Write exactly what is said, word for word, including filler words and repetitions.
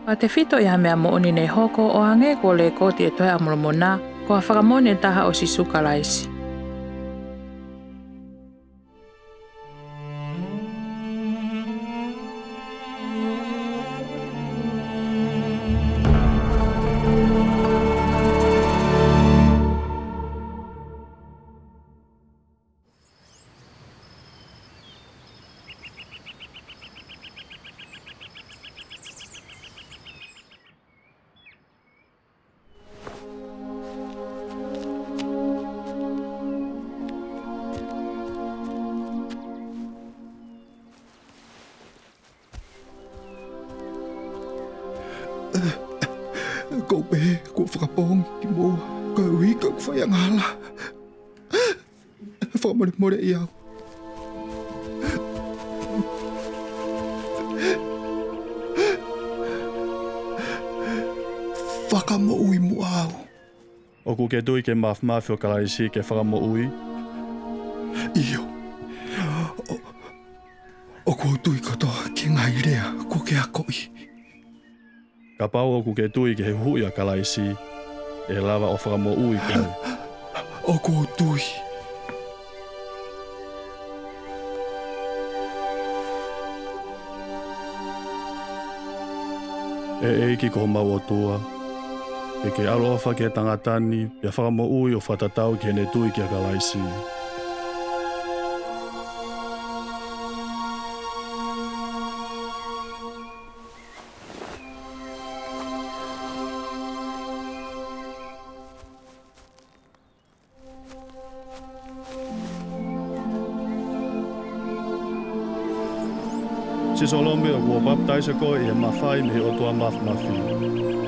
Fakatefito ʻi ha meʻa moʻoni naʻe hoko ʻo hangē ko e lekooti ʻi he Tohi ʻa Molomoná, ko ha fakamoʻoni ʻe taha ʻo Sīsū Kalaisi. Kou pehē kuo fakapoongi kimoua koeʻuhi ko ʻeku faiangahala. Fakamolemoleʻi au. Fakamoʻui muʻa au. ʻOkú ke tui ki he māfimafi ʻo Kalaisi ke fakamoʻui? ʻIo. ʻO, ʻoku ou tui kotoa ki he ngaahi lea kuó ke akoʻi. Kapau ʻokú ke tui ki he huhuʻi ʻa Kalaisi, ʻe lava ʻo fakamoʻui koe. ʻOku ou tui. ʻE ʻEiki ko homau ʻOtua, ke ke ʻaloʻofa ki he tangatá ni, pea fakamoʻui ʻo fakatatau ki heʻene tui kia Kalaisi. Sisolome, ʻoku ou papitaiso koe ʻi he mafai mei he ʻOtua Māfimafi.